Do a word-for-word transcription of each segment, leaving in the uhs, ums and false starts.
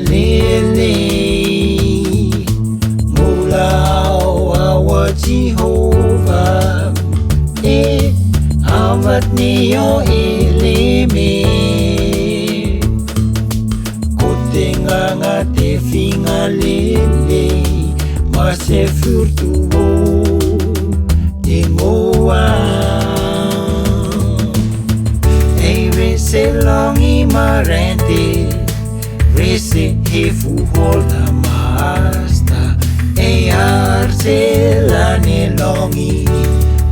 Lele, mo lao awa Jihova, e avat ni o eleme. Ko te nganga te finga lele, ma se furtuo te moa. Ei rese longi marente, rese he fuhol da masta. Ei arse lane longi,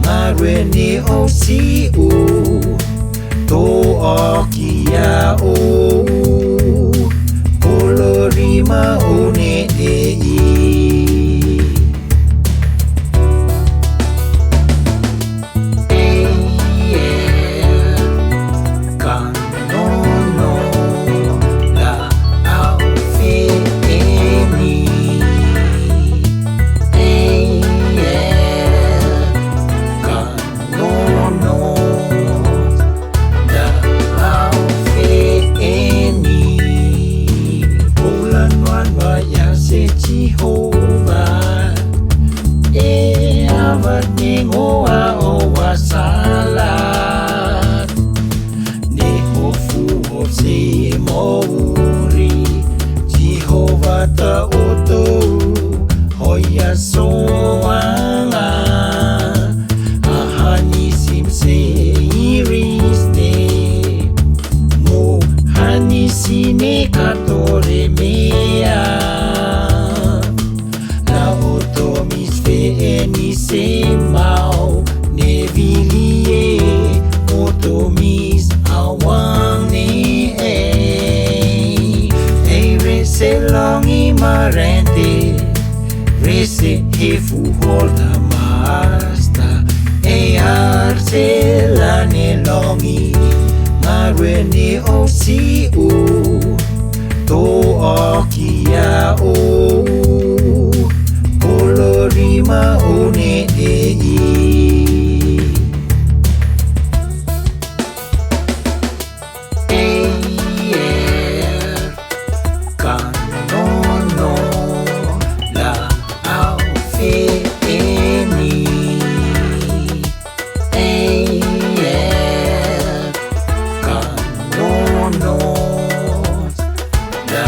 ma rene o si u to okia o kolori ma o ne e i. Jehova, e avat ni ngoa o wasala. Ne hofu o se mouri, Jehova ta oto, hoia soanga. Ahani sim se iriste, mo hani sine katore mea. La oto mis fe eni se mau, ne vilie oto mis awang ni e. Ei rese longi marente, rese he fuhol da masta. Ei arse lane longi, ma rene o si u to okia o kolori ma o ne e i. Ei e kanono la au fe eni. Ei e kanono la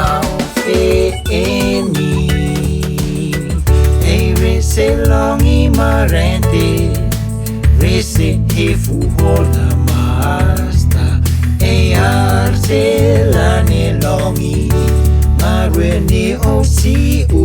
au fe eni. Ei rese longi marente, rese he fuhol da masta. Ei arse lane longi, ma rene o si u